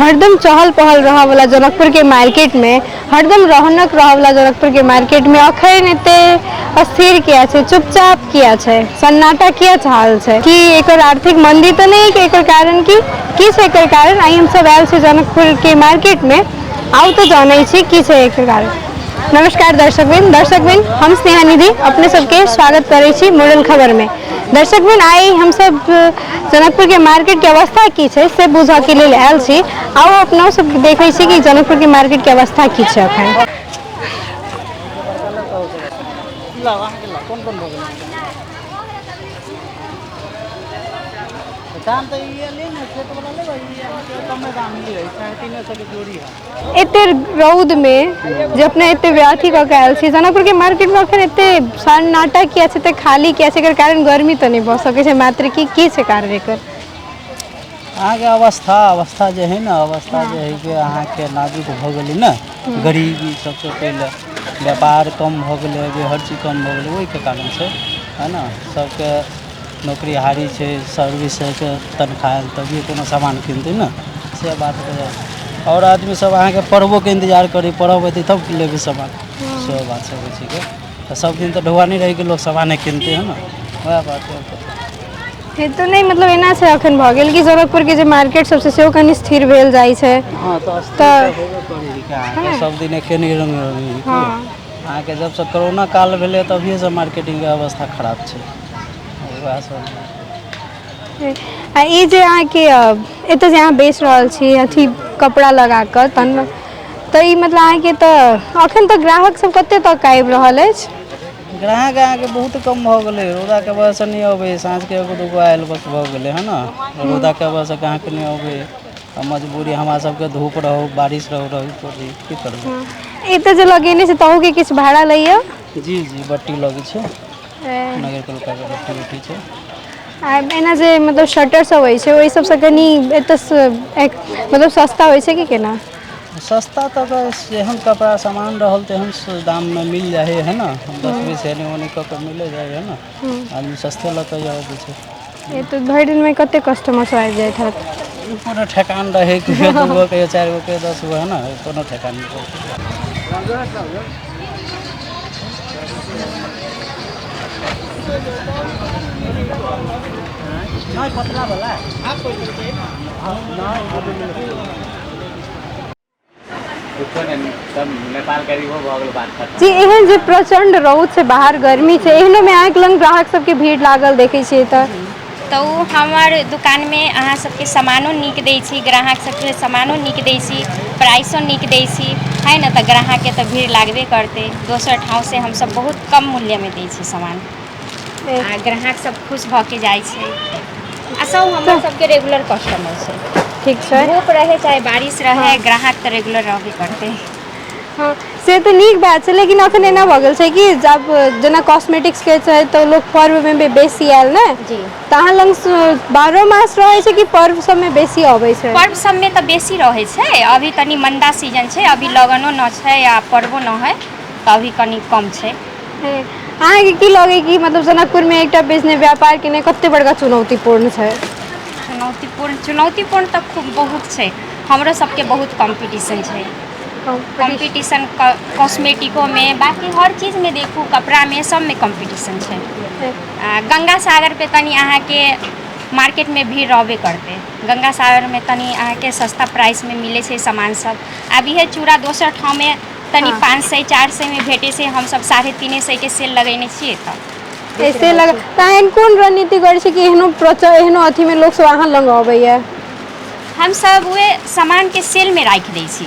हरदम चहल पहल रहऽवला जनकपुरके मार्केटमे, हरदम रौनक रहऽवला जनकपुरके मार्केटमे अखन एते अस्थिर किया छै, चुपचाप किया छै, सन्नाटा किया छायल छै? कि एकर आर्थिक मंदी तऽ नहि? कि एकर कारण की की छै एकर कारण? आइ हमसब आयल छी जनकपुरके मार्केटमे, आउ तऽ जानै छी की छै एकर कारण। नमस्कार दर्शकवृंद, दर्शकवृंद हम स्नेहा निधि अपने सबके स्वागत करै छी मुड़ल खबरमे। दर्शकवृंद, आइ हमसब जनकपुरके मार्केटके अवस्था की छै से बुझऽके लेल आयल छी। आउ अपनो सब देखै छी कि जनकपुरके मार्केटके अवस्था की छै अखन। दाम तऽ ई ले ने सेट वाला लेबै, ई अहाँके कमे दाम मिलै, 350 के जोड़ी है। एते रौदमे जे अपने एते अथी कऽ के आयल छी, जनकपुरके मार्केटमे अखन एते सन्नाटा किया छै, एते खाली किया छै? एकर कारण गर्मी तऽ नहि भऽ सकै छै मात्र, की की छै कारण एकर? अहाँके अवस्था अवस्था जे हइ ने, अवस्था जे हइ कि अहाँके नाजुक भऽ गेलै ने। गरीबी सबसँ पहिले, व्यापार कम भऽ गेलै अभी, हर चीज कम भऽ गेलै, ओहिके कारण छै, है ने। सबके नौकरी हारी छै, सर्विसके तनख्वाह आयल तभिए कोनो सामान किनतै ने, से बात हो जाइ। आओर आदमी सब अहाँके पर्वोके इन्तजार करै, पर्व एतै तब लेबै सामान, सेहो बात सब होइ छिकै। तऽ सब दिन तऽ ढौआ नहि रहै कि लोक सामाने किनतै, है ने, वएह बात है। से तऽ नहि, मतलब एना छै अखन भऽ गेल कि जनकपुरके जे मार्केट सब छै सेहो कनि स्थिर भेल जाइ छै। हँ, तऽ स्थिर तऽ होबे करै है अहाँके, सब दिन एके नहि रङ्ग रहै है। अहाँके जबसँ कोरोना काल भेलै तभिएसँ मार्केटिंगके अवस्था खराब छै, वएह सब। आ ई जे अहाँके एतऽ जे अहाँ बेच रहल छी अथी कपड़ा लगा कऽ, तहन तऽ ई मतलब अहाँके तऽ अखन तऽ ग्राहक सब कते तक आबि रहल अछि? ग्राहक अहाँके बहुत कम भऽ गेलै। रौदाके वजहसँ नहि अबै, साँझके एगो दूगो आयल बस भऽ गेलै, है ने। रौदाके वजहसँ ग्राहक नहि अबै आ मजबूरी हमरा सबके, धूप रहू बारिश रहू, रहू पड़ी, की करबै। एतऽ जे लगेने छै तहूके किछु भाड़ा लैया? जी जी, बट्टी लगै छै, नगर पालिकाके बट्टी उट्टी छै। आ एना जे मतलब शटर सब होइ छै, ओहि सबसँ कनि एतऽ मतलब सस्ता होइ छै कि केना? सस्ता तऽ जेहन कपड़ा सामान रहल तेहन दाममे मिल जाइ है ने। 10 20 एने ओने कऽ कऽ मिले जाइ है ने, आदमी सस्ते लऽ कऽ अबै छै। ए तऽ भरि दिनमे कते कस्टमर सब आबि जाइत हैत? कोनो ठेकान रहै, कहियो दूगो, कहियो चारि गो, कहियो 10 गो, है ने, कोनो ठेकान नहि रहै। नहि, पतला वाला। जी, एहन जे प्रचंड रौद छै बाहर, गर्मी छै, एहनो मे अहाँके लग ग्राहक सबके भीड़ लागल देखै छियै तऽ? तऽ ओ हमर दोकानमे अहाँ सबके सामानो नीक दै छी, ग्राहक सबके सामानो नीक दै छी, प्राइसो नीक दै छी, है ने, तऽ ग्राहकके तऽ भीड़ लागबे करतै। दोसर ठामसँ हमसब बहुत कम मूल्यमे दै छी सामान आ ग्राहक सब खुश भऽ के जाइ छै आ सब हमर सबके रेगुलर कस्टमर छै। ठीक छै। धूप रहै चाहे बारिश रहै, ग्राहक तऽ रेगुलर रहबे करतै। हँ, से तऽ नीक बात छै, लेकिन अखन एना भऽ गेल छै कि जब जेना कॉस्मेटिक्सके छै तऽ लोक पर्वमे भी बेसी आयल ने। जी। तऽ अहाँ लग बारहो मास रहै छै कि पर्व सबमे बेसी अबै छै? पर्व सबमे तऽ बेसी रहै छै। अभी तनी मन्दा सीजन छै, अभी लगनो न छै आ पर्वो न है, तऽ अभी कनि कम छै। अहाँके की लगै कि मतलब जनकपुरमे एकटा बिजनेस व्यापार केनाइ कते बड़का चुनौतीपूर्ण छै? चुनौतीपूर्ण, चुनौतीपूर्ण तऽ खूब बहुत छै। हमरो सबके बहुत कॉम्पिटिशन छै। कॉम्पिटिशन कॉस्मेटिकोमे, बाँकी हर चीजमे देखू, कपड़ामे, सबमे कॉम्पिटिशन छै। आ गंगा सागर पे तनि अहाँके मार्केटमे भीड़ रहबे करतै। गंगा सागरमे तनि अहाँके सस्ता प्राइसमे मिलै छै सामान सब। आब इहे चूड़ा दोसर ठाममे तनि 500 400मे भेटै छै, हमसब 350के सेल लगेने छियै तऽ ऐसे लग तऽ एहन कोन रणनीति करै छै कि एहनो प्रच एहनो अथीमे लोकसब अहाँ लग अबैया? हमसब उहे सामानके सेलमे राखि दै छी।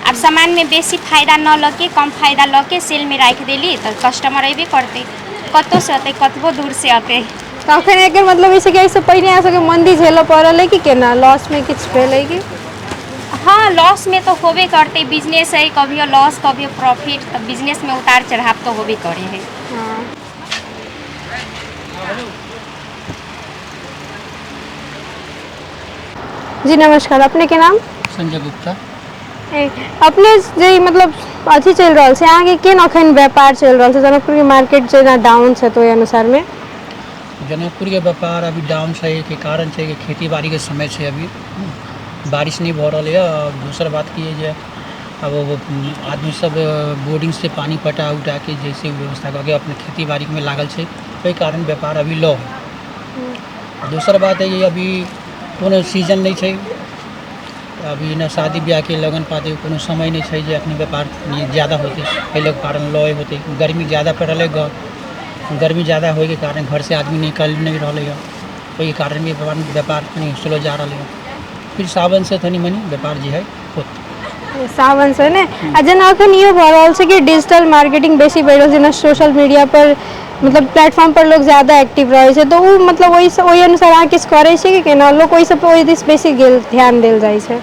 आब सामानमे बेसी फायदा न लऽ के, कम फायदा लऽ के सेलमे राखि देली तऽ कस्टमर अयबे करतै, कतहुसँ अतै, कतबो दूरसँ अतै। तऽ अखन एकर मतलब ई छै कि एहिसँ पहिने अहाँ सबके मंदी झेलऽ पड़ल है कि केना लॉसमे किछु भेलै कि? हँ, लॉसमे तऽ होबे करतै। बिजनेस है, कभियो लॉस कभियो प्रॉफिट, तऽ बिजनेसमे उतार चढ़ाव तऽ होबे करै है। हँ। जी नमस्कार, अपने के नाम? संजय गुप्ता। अपने जे मतलब अथी चलि रहल छै, अहाँके केहन अखन व्यापार चलि रहल छै? जनकपुरके मार्केट जेना डाउन छै तऽ ओहि अनुसारमे? जनकपुरके व्यापार अभी डाउन छै के कारण छै कि खेती बाड़ीके समय छै अभी। बारिश नहि भऽ रहल यऽ। दोसर बात की जे आब आदमी सब बोरिंगसँ पानि पटा उटाके जैसे व्यवस्था कऽ के अपने खेती बाड़ीमे लागल छै, ओहि कारण व्यापार अभी लो है। दोसर बात है जे अभी कोनो सीजन नहि छै, अभी ने शादी ब्याहके लगन पाती कोनो समय नहि छै जे अखनी व्यापार ज्यादा होतै, एहि लऽ कारण लो होतै। गर्मी ज्यादा पड़ल है, गर्मी ज्यादा होइके कारण घरसँ आदमी निकलि नहि रहलै हँ, ओहिके कारण भी व्यापार कनि स्लो जा रहलै हँ। फिर सावनसँ तनि मनि व्यापार जे है होतै। सावनसँ ने। आ जेना अखन इहो भऽ रहल छै कि डिजिटल मार्केटिंग बेसी बढ़ि रहल छै, जेना सोशल मीडिया पर मतलब प्लेटफॉर्म पर लोक ज्यादा एक्टिव रहै छै, तऽ ओ मतलब ओहिसँ ओहि अनुसार अहाँ किछु करै छियै कि केना लोक ओहि सब ओहि दिस बेसी गेल ध्यान देल जाइ छै?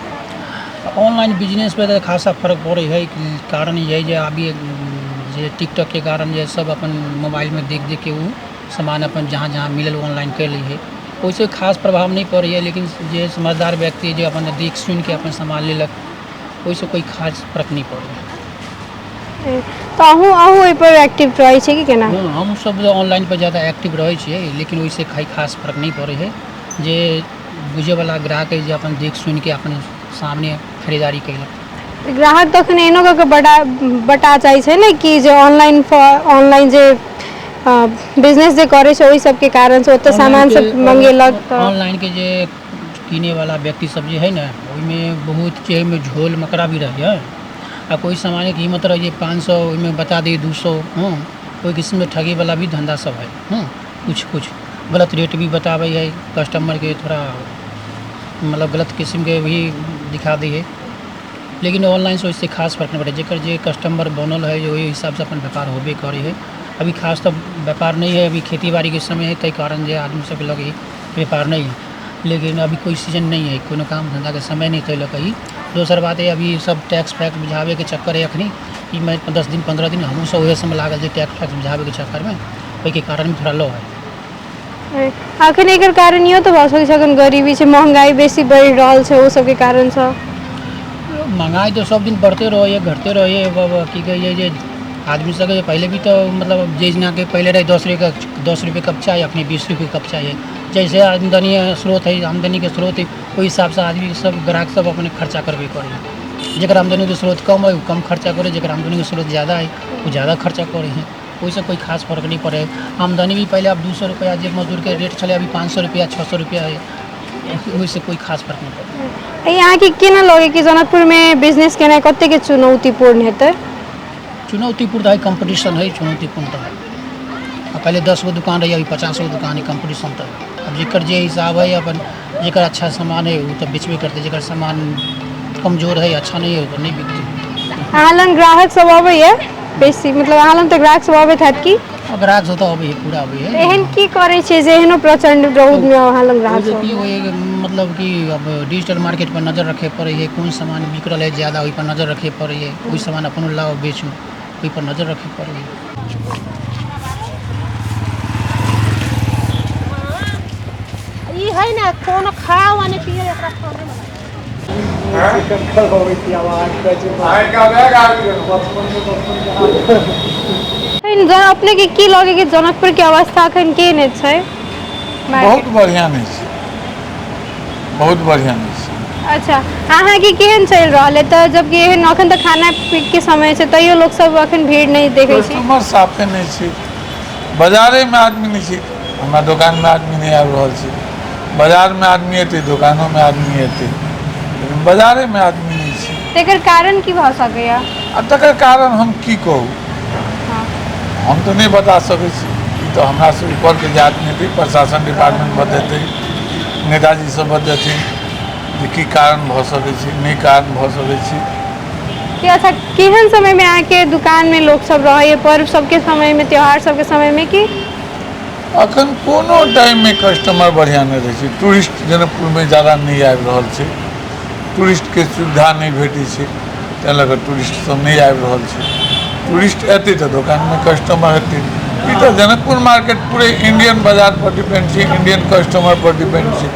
ऑनलाइन बिजनेस पे तऽ खासा फर्क पड़ै है। कारण ई है जे अभी जे टिकटॉकके कारण जे सब अपन मोबाइलमे देख देखके ओ सामान अपन जहाँ जहाँ मिलल ऑनलाइन करि लै है, ओहिसँ खास प्रभाव नहि पड़ैए। लेकिन जे समझदार व्यक्ति जे अपन देख सुनिके अपन सामान लेलक, ओहिसँ कोइ खास फर्क नहि पड़ै। तऽ अहूँ अहूँ ओहिपर एक्टिव रहै छियै कि केना? हँ, हमसब ऑनलाइन पर ज्यादा एक्टिव रहै छियै, लेकिन ओहिसँ खास फर्क नहि पड़ै है। जे बुझैवला ग्राहक है जे अपन देख सुनिके अपन सामने खरीदारी कयलक। ग्राहक तऽ अखन एहनो कऽ के बटा बटा जाइ छै ने कि जे ऑनलाइन ऑनलाइन जे बिजनेस जे करै छै ओहि सबके कारणसँ ओतऽ सामान सब मंगेलक तऽ ऑनलाइनके जे किनेवला व्यक्ति सब जे है ने, ओहिमे बहुत जे ओहिमे झोल मकड़ा भी रहै है आ कोइ सामानके कीमत रहै छै 500, ओहिमे बता दै 200। हँ, ओहि किस्मके ठगैवला भी धन्धा सब है। हँ, कुछ कुछ गलत रेट भी बताबै है कस्टमरके, थोड़ा मतलब गलत किस्मके भी दिखा दै है। लेकिन ऑनलाइनसँ ओहिसँ खास फर्क नहि पड़ै। जकर जे कस्टमर बनल है, ओहि हिसाबसँ अपन व्यापार होबे करै है। अभी खास तऽ व्यापार नहि है, अभी खेती बाड़ीके समय है, ताहि कारण जे आदमी सबके लगे व्यापार नहि है। लेकिन अभी कोइ सीजन नहि है, कोनो काम धन्धाके समय नहि, ताहि लऽ कऽ ई। दोसर बात है, अभी सब टैक्स फैक्स बुझाबैके चक्कर है। अखनी ई 10 दिन 15 दिन हमहूँ सब ओहे सबमे लागल छै, टैक्स फैक्स बुझाबैके चक्करमे, ओहिके कारण भी थोड़ा लो है। अखन एकर कारण इहो तऽ भऽ सकै छै, अखन गरीबी छै, महंगाई बेसी बढ़ि रहल छै, ओ सबके कारणसँ। महंगाई तऽ सब दिन बढ़ते रहैए, घटते रहैए। की कहैए जे आदमी सबके पहिले भी तऽ मतलब जेनाके पहिले रहै 10 रुपये, 10 रुपये कप चाय, अखनी 20 रुपये कप चाय है। जैसे आमदनी स्रोत है, आमदनीके स्रोत है, ओहि हिसाबसँ आदमी सब ग्राहक सब अपने खर्चा करबे करै है। जकर आमदनीके स्रोत कम है, ओ कम खर्चा करै, जकर आमदनीके स्रोत ज्यादा है, ओ ज्यादा खर्चा करै है। ओहिसँ कोइ खास फर्क नहि पड़ै है। आमदनी भी पहिले आब 200 रुपैआ जे मजदूरके रेट छलै, अभी 500 रुपैआ, 600 रुपैआ है। ओहिसँ कोइ खास फर्क नहि पड़ै। ई अहाँके केना लगै कि जनकपुरमे बिजनेस केनाइ कतेक चुनौतीपूर्ण हेतै? चुनौतीपूर्ण तऽ है, कम्पटिशन है, चुनौतीपूर्ण तऽ है। आ पहिले 10 गो दुकान रहै, अभी 50 गो दुकान है, कम्पटिशन तऽ है। अब जेकर जे हिसाब है अपन, जेकर अच्छा सामान है ओ तऽ बेचबे करतै, जेकर सामान कमजोर है, अच्छा नहीं है, ओ तऽ नहि बिकतै। अहाँ लग ग्राहक सब अबैए बेसी? मतलब अहाँ लग तऽ ग्राहक सब अबैत हैत की? आ ग्राहक सब तऽ अबै है, पूरा अबै है। एहन की करै छियै जे एहनो प्रचण्ड रौदमे अहाँ लग ग्राहक ओहिसँ सब की होइ, मतलब कि अब डिजिटल मार्केट पर नजर रखे पड़ै है। कोन सामान बिक रहल है ज्यादा, ओहि पर नजर रखे पड़ै है। ओहि सामान अपनो लाउ, बेचू, ओहि पर नजर रखे पड़ै है। ई है ने, कोनो खाओ आ नहि पियो, एकरा खाने में एखन अपनेके की लगै कि जनकपुरके अवस्था एखन केहन छै? बहुत बढ़िआँ नहि छै, बहुत बढ़िआँ नहि छै। अच्छा, अहाँके केहन चलि रहल है तऽ, जबकि एहन अखन तऽ खाना के समय छै, तैयो लोक सब अखन भीड़ नहि देखै छी? कस्टमर साफे नहि छै, बाजारेमे आदमी नहि छै। हमरा दोकानमे आदमी नहि आबि रहल छै। बाजारमे आदमी एतै, दोकानोमे आदमी एतै, लेकिन बाजारेमे आदमी नहि छै। तेकर कारण की भऽ सकैया? आ तकर कारण हम की कहू? हम तऽ नहि बता सकै छी। ई तऽ हमरासँ ऊपरके जे आदमी हेतै, प्रशासन डिपार्टमेंट बतेतै, नेताजी सब बतेथिन जे की कारण भऽ सकै छै, नहि कारण भऽ सकै छै। कि अच्छा, केहन समयमे अहाँके दुकानमे लोक सब रहैया? पर्व सबके समयमे, त्योहार सबके समयमे की? अखन कोनो टाइममे कस्टमर बढ़िआँ नहि रहै छै। टूरिस्ट जनकपुरमे ज्यादा नहि आबि रहल छै। टूरिस्टके सुविधा नहि भेटै छै, ताहि लऽ कऽ टूरिस्ट सब नहि आबि रहल छै। टूरिस्ट एतै तऽ दोकानमे कस्टमर हेतै। ई तऽ जनकपुर मार्केट पूरे इंडियन बाजार पर डिपेंड छै, इंडियन कस्टमर पर डिपेंड छै।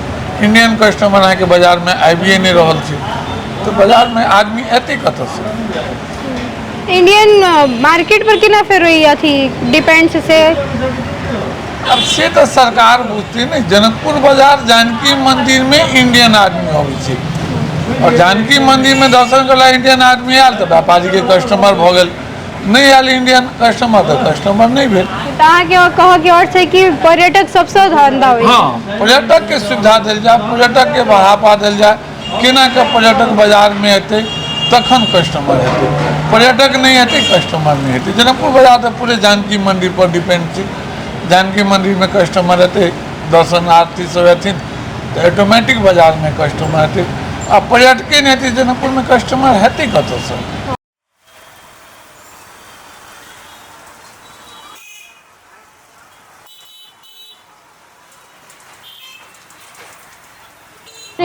इंडियन कस्टमर अहाँके बाजारमे आबिए नहि रहल छै, तऽ बाजारमे आदमी एतै कतऽसँ? इंडियन मार्केट पर केना फेर ई अथी डिपेंड छै से? आब से तऽ सरकार बुझतै ने। जनकपुर बाजार जानकी मन्दिरमे इंडियन आदमी अबै छै। आओर जानकी मन्दिरमे दर्शन करला इंडियन आदमी आयल तऽ व्यापारीके कस्टमर भऽ गेल, नहि आयल इंडियन कस्टमर तऽ कस्टमर नहि भेल। तऽ अहाँके कहऽके अर्थ छै कि पर्यटक सबसँ धन्धा होइ छै। हँ, पर्यटकके सुविधा देल जाय, पर्यटकके बढ़ावा देल जाय। केना कऽ पर्यटक बाजारमे एतै तखन कस्टमर हेतै, पर्यटक नहि हेतै कस्टमर नहि हेतै। जनकपुर बाजार तऽ पूरे जानकी मन्दिरपर डिपेंड छै। जानकी मन्दिरमे कस्टमर हेतै, दर्शनार्थी सब हेथिन तऽ ऑटोमेटिक बाजारमे कस्टमर हेतै। आ पर्यटके नहि हेतै जनकपुरमे, कस्टमर हेतै कतऽसँ?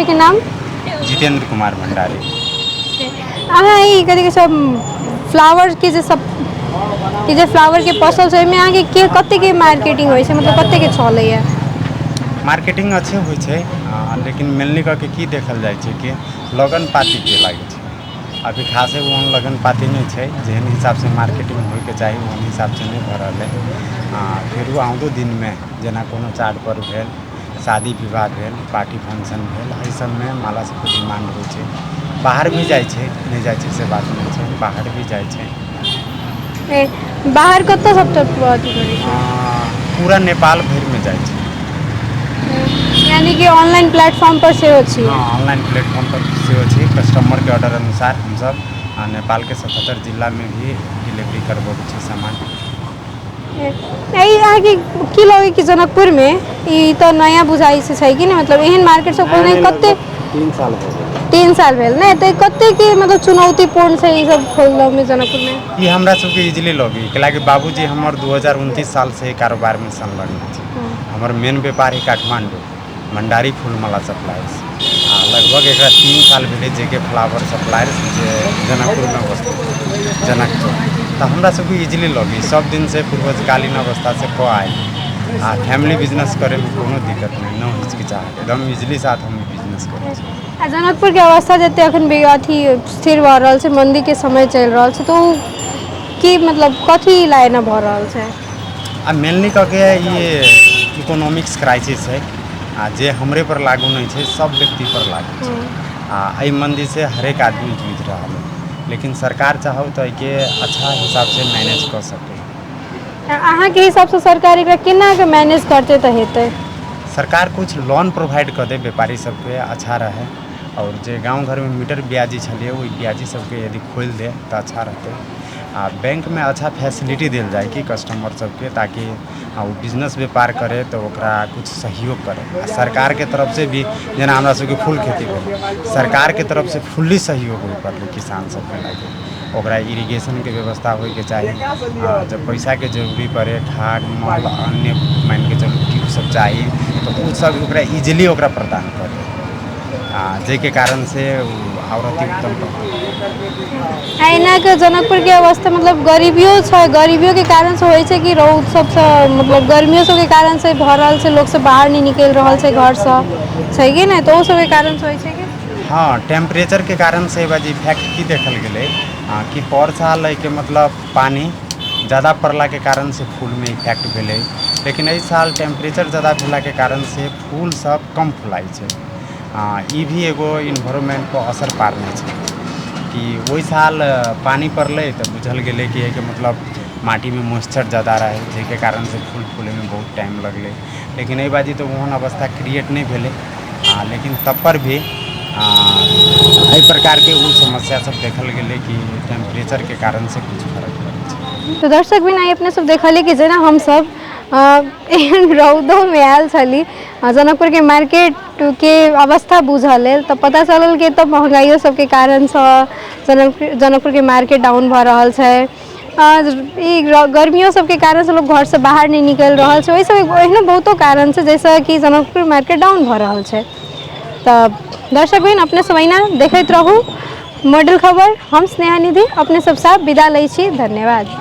के नाम? जितेंद्र कुमार भंडारी। अहाँ ई कथी कहै छै फ्लावर के जे सब ई जे फ्लावर के पसल छै, ओहिमे अहाँके के कतेक मार्केटिंग होइ छै, मतलब कतेक चलैया? मार्केटिंग अच्छे होइ छै, लेकिन मेनली कऽ के की देखल जाइ छै कि लगन पातीके लागै छै। अभी खासे ओहन लगन पाती नहि छै, जेहन हिसाबसँ मार्केटिंग होइके चाही ओहन हिसाबसँ नहि भऽ रहल है। फेरो आउँदो दिनमे जेना कोनो चाड पर्व भेल, शादी विवाह भेल, पार्टी फंक्शन भेल, एहि सबमे माला सबके डिमांड होइ छै। बाहर भी जाइ छै, नहि जाइ छै से बात नहि छै, बाहर भी जाइ छै। बाहर कतऽ सब अथी करै छै? पूरा नेपाल भरिमे जाइ छै। यानी कि ऑनलाइन प्लेटफॉर्म पर सेहो छी? हँ, ऑनलाइन प्लेटफॉर्म पर सेहो छी। कस्टमरके ऑर्डर अनुसार हमसब नेपालके 77 जिलामे भी डिलीवरी करबबै छी सामान। एहि अहाँके की लगै कि जनकपुरमे ई तऽ नया बुझाइ छै कि नहि, मतलब एहन मार्केट सब खोलनाइ कते? 3 साल भऽ गेल। 3 साल भेल ने, तऽ कते के मतलब चुनौतीपूर्ण छै ई सब खोलऽमे जनकपुरमे? ई हमरा सबके इजीली लगै, कैलाकि बाबूजी हमर 2029 सालसँ एहि कारोबारमे संलग्न छै। हमर मेन व्यापार है काठमाण्डू भण्डारी फूलमाला सप्लायर्स, आ लगभग एकरा 3 साल भेलै जे के फ्लावर सप्लायर्स जे जनकपुरमे अवस्थित जनकपुर। तऽ हमरा सबके इजीली लगै, सब दिनसँ पूर्वजकालीन अवस्थासँ कऽ आयल आ फैमिली बिजनेस करैमे कोनो दिक्कत नहि, नो हिचकिचाहट, एकदम इजीली साथ हम बिजनेस करै छी। आ जनकपुरके अवस्था जते अखन भी अथी स्थिर भऽ रहल छै, मन्दीके समय चलि रहल छै, तऽ ओ की मतलब कथी ला एना भऽ रहल छै? आ मेनली कऽ के ई इकोनॉमिक्स क्राइसिस है, आ जे हमरे पर लागू नहि छै, सब व्यक्ति पर लागू छै। आ एहि मन्दीसँ हरेक आदमी जूझि रहल है, लेकिन सरकार चाहू तऽ एहिके अच्छा हिसाबसँ मैनेज कऽ सकै। अहाँके हिसाबसँ सरकार एकरा केना कऽ मैनेज करतै तऽ हेतै? सरकार कुछ लोन प्रोवाइड कऽ दे व्यापारी सबके, अच्छा रहै। आओर जे गाँव घरमे मीटर ब्याजी छलियै, ओहि ब्याजी सबके यदि खोलि दे तऽ अच्छा रहतै। आ बैंकमे अच्छा फैसिलिटी देल जाय कि कस्टमर सबके, ताकि ओ बिजनेस व्यापार करे तऽ ओकरा कुछ सहयोग करे। आ सरकारके तरफसँ भी जेना हमरा सबके फूल खेती भेल, सरकारके तरफसँ फुल्ली सहयोग होइ पड़लै किसान सबके लागी। ओकरा इरिगेशनके व्यवस्था होइके चाही। आ जब पैसाके जरूरी पड़े, खाद मल अन्य मानिके चलू ट्यूब सब चाही, तऽ ओ सब ओकरा इजीली ओकरा प्रदान करे, आ जाहिके कारणसँ ओ आओर अति उत्तम रहतै। आ एना के जनकपुरके अवस्था मतलब गरीबियो छै, गरीबियोके कारणसँ होइ छै कि रौद सबसँ, मतलब गर्मियो सबके कारणसँ भऽ रहल छै, लोक सब बाहर नहि निकलि रहल छै घरसँ, छै कि नहि? तऽ ओ सबके कारणसँ होइ छै कि? हँ, टेम्परेचरके कारणसँ एहि बार इफेक्ट की देखल गेलै कि पर साल एहिके मतलब पानि जादा पड़लाके कारणसँ फूलमे इफेक्ट भेलै, लेकिन एहि साल टेम्परेचर जादा भेलाके कारणसँ फूल सब कम फुलाइ छै। ई भी एगो इन्वायरमेंटपर असर पारने छै कि ओहि साल पानि पड़लै तऽ बुझल गेलै कि एहिके मतलब माटीमे मॉइस्चर जादा रहै, जाहिके कारणसँ फूल फूलैमे बहुत टाइम लगलै। लेकिन एहि बाजी तऽ ओहन अवस्था क्रिएट नहि भेलै, लेकिन तब पर भी एहि प्रकारके ओ समस्या सब देखल गेलै कि टेम्परेचरके कारणसँ कुछ फरक पड़ै छै। तऽ दर्शक बिन आइ अपने सब देखलियै कि जेना हमसब एहन रौदोमे आयल छली जनकपुरके मार्केटके अवस्था बुझऽ लेल, तऽ पता चलल कि एतऽ महगाइयो सबके कारणसँ जनकपुरके मार्केट डाउन भऽ रहल छै। ई गर्मियो सबके कारणसँ लोक घरसँ बाहर नहि निकलि रहल छै। ओहि सब एहनो बहुतो कारण छै जाहिसँ कि जनकपुर मार्केट डाउन भऽ रहल छै। तऽ दर्शक बहिन अपने सब अहिना देखैत रहू मॉडल खबर। हम स्नेहा निधि अपने सब साथ विदा लै छी। धन्यवाद।